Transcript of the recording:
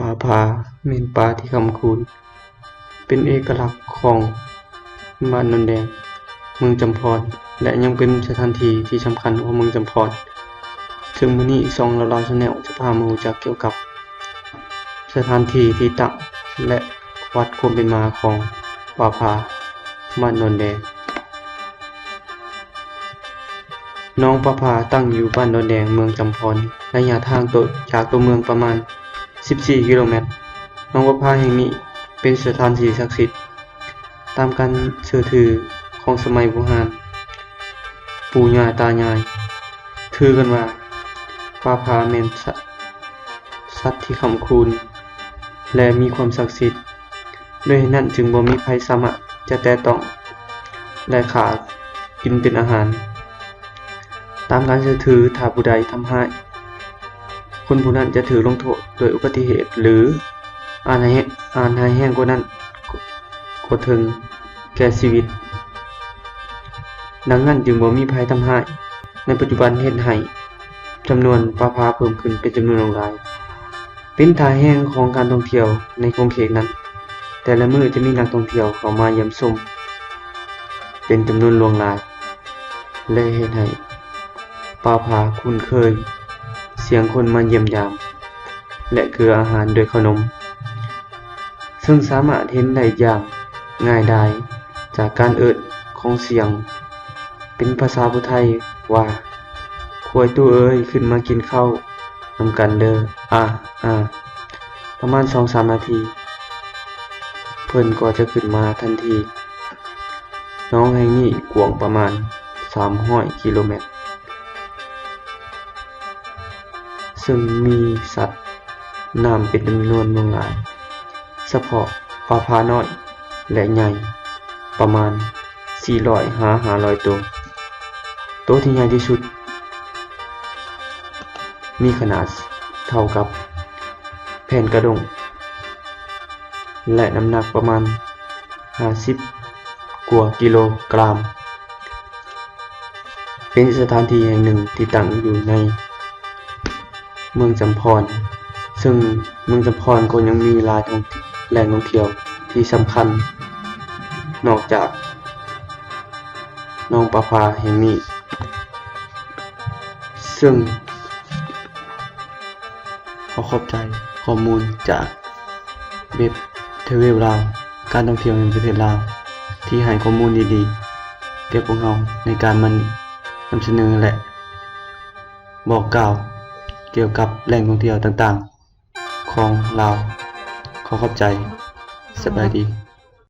ປາຜາແມ່ນປ່າທີ່ຄ້ຳຄູນ ເປັນເອກະລັກຂອງບ້ານໂນນແດງ ເມືອງຈຳພອນ ແລະ ຍັງເປັນສະຖານທີ່ທີ່ສຳຄັນຂອງເມືອງຈຳພອນ. ເຊິ່ງມື້ນີ້ຊ່ອງລາວລາວແຊນແນວຈະພາມາຮູ້ຈັກກ່ຽວກັບສະຖານທີ່ທີ່ຕັ້ງ ແລະ ປະຫວັດຄວາມເປັນມາຂອງປ່າຜາບ້ານໂນນແດງ. ໜອງປ່າຜາຕັ້ງຢູ່ບ້ານໂນນແດງ ເມືອງຈຳພອນ, ໄລຍະທາງໂຕ ຈາກຕົວເມືອງປະມານສິບສີ່ກິໂລແມັດ. ໜອງປ່າຜາແຫ່ງນີ້ເປັນສະຖານທີ່ສັກສິດ ຕາມການເຊື່ອຖືຂອງສະໄໝບູຮານ, ປູ່ຍ່າຕາຍາຍຖືກັນວ່າ ປ່າຜາແມ່ນສະ ສັດທີ່ຄ້ຳຄູນ ແລະ ມີຄວາມສັກສິດ. ດ້ວຍເຫດນັ້ນຈຶ່ງບໍ່ມີໃຜສາມາດຈະແຕະຕ້ອງ ແລະ ຂ້າກິນເປັນອາຫານ. ຕາມການເຊື່ອຖື, ຖ້າຜູ້ໃດທຳຮ້າຍຄົນຜູ້ນັ້ນຈະຖືກລົງໂທດດ້ວຍອຸບັດຕິເຫດ ຫຼື ອາດຮ້າຍແຮງ ອາດຮ້າຍແຮງກວ່ານັ້ນກໍເຖິງແກ່ຊີວິດ. ດັ່ງນັ້ນຈຶ່ງບໍ່ມີໃຜທຳຮ້າຍ. ໃນປັດຈຸບັນເຮັດໃຫ້ຈຳນວນປ່າຜາເພີ່ມຂຶ້ນເປັນຈຳນວນຫຼວງຫຼາຍ. ເປັນທ່າແຮງຂອງການທ່ອງທ່ຽວໃນຂົງເຂດນັ້ນ. ແຕ່ລະມື້ຈະມີນັກທ່ອງທ່ຽວເຂົ້າມາຢ້ຽມຊົມເປັນຈຳນວນຫຼວງຫຼາຍ ແລະ ເຮັດໃຫ້ປ່າຜາຄຸ້ນເຄີຍສຽງຄົນມາຢ້ຽມຢາມ ແລະ ເກືອອາຫານດ້ວຍເຂົ້າໜົມ, ເຊິ່ງສາມາດເຫັນໄດ້ຢ່າງງ່າຍດາຍຈາກການເອີ້ນຂອງສຽງເປັນພາສາຜູ້ໄທວ່າ ຄວາຍຕູ້ເອີຍ ຂຶ້ນມາກິນເຂົ້າ ນຳກັນເດີ ອາ ອາ. ປະມານສອງສາມນາທີ ເພິ່ນກໍຈະຂຶ້ນມາທັນທີ. ໜອງແຫ່ງນີ້ກວ້າງປະມານສາມຮ້ອຍກິໂລແມັດ ເຊິ່ງມີສັດນ້ຳເປັນຈຳນວນຫຼວງຫຼາຍ. ສະເພາະປ່າຜານ້ອຍ ແລະ ໃຫຍ່ ປະມານສີ່ຮ້ອຍຫາຫ້າຮ້ອຍໂຕ. ໂຕທີ່ໃຫຍ່ທີ່ສຸດມີຂະໜາດເທົ່າກັບແຜ່ນກະດົ້ງ ແລະ ນ້ຳໜັກປະມານຫ້າສິບກວ່າກິໂລກຣາມ. ເປັນສະຖານທີ່ແຫ່ງໜຶ່ງທີ່ຕັ້ງຢູ່ໃນເມືອງຈຳພອນ, ເຊິ່ງເມືອງຈຳພອນກໍຍັງມີຫຼາຍທ່ອງ ແຫຼ່ງທ່ອງທ່ຽວທີ່ສຳຄັນ ນອກຈາກໜອງປາຜາແຫ່ງນີ້. ເຊິ່ງ ຂໍຂອບໃຈຂໍ້ມູນຈາກເວັບ Travel Lao ການທ່ອງທ່ຽວແຫ່ງປະເທດລາວ ທີ່ໃຫ້ຂໍ້ມູນດີໆແກ່ພວກເຮົາໃນການມານຳສະເໜີ ແລະ ບອກກ່າວກ່ຽວກັບແຫຼ່ງທ່ອງທ່ຽວຕ່າງໆຂອງລາວ. ຂໍຂອບໃຈ. ສະບາຍດີ.